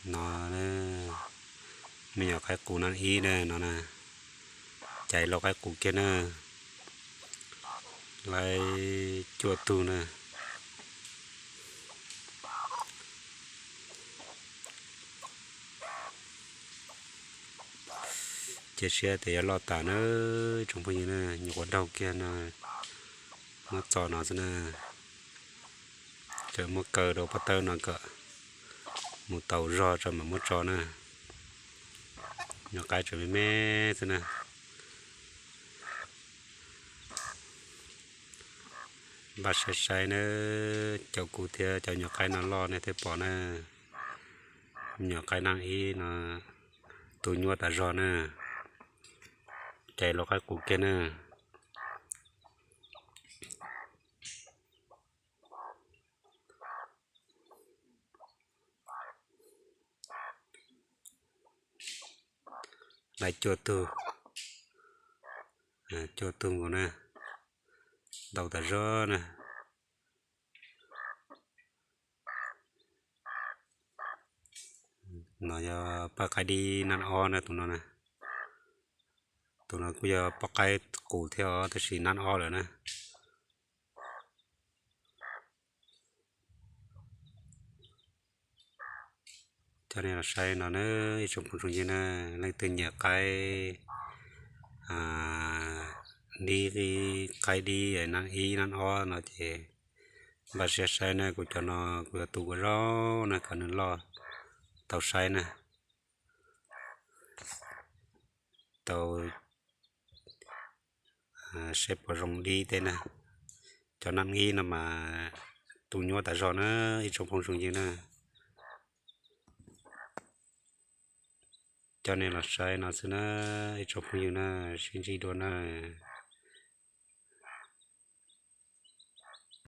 No, me nyuam qaib qus naj ib na no na, cais lau qaib qus kiag na, lawv cuaj tug na. Cia siab tias yuav loj tas na, tsoom phooj ywg na, nyuam qhuav daug kiag no, muab txo no xwb na. Tseem muab kaw rau pob tawb no kom mus tau zog tso mam muab tso na. Nyuam qaib tseem me me xwb na. Npaj siab saib na, caum kuv thiab cov nyuam qaib no loj nej thiaj pom na. Nyuam qaib naj ib no tu nyuaj tas zog na. Cais lau qaib qus kiag na. Lawv cuaj tug, cuaj tug nkaus na, ntau tas zog na. No yog paj qaib dib naj ob na tus no na. Tus no kuj yog poj qaib qus thiab os tab sis naj ob lawm na. Coj nej los saib no na, ib tsoom phooj tsoom ywg na, leej twg nyiam qaib dib, qaib dib naj ib naj ob no ces npaj siab saib na, kuv cov no kuv yuav tu kom zoo na kom nws loj tau saib na. Tau saib puas zoo dib tej na. Cov naj ib no mas tu nyuaj tas zog na, ib tsoom phooj tsoom ywg na. Coj nej los saib no xwb na, ib tsoom phooj ywg na, sib ntsib dua na.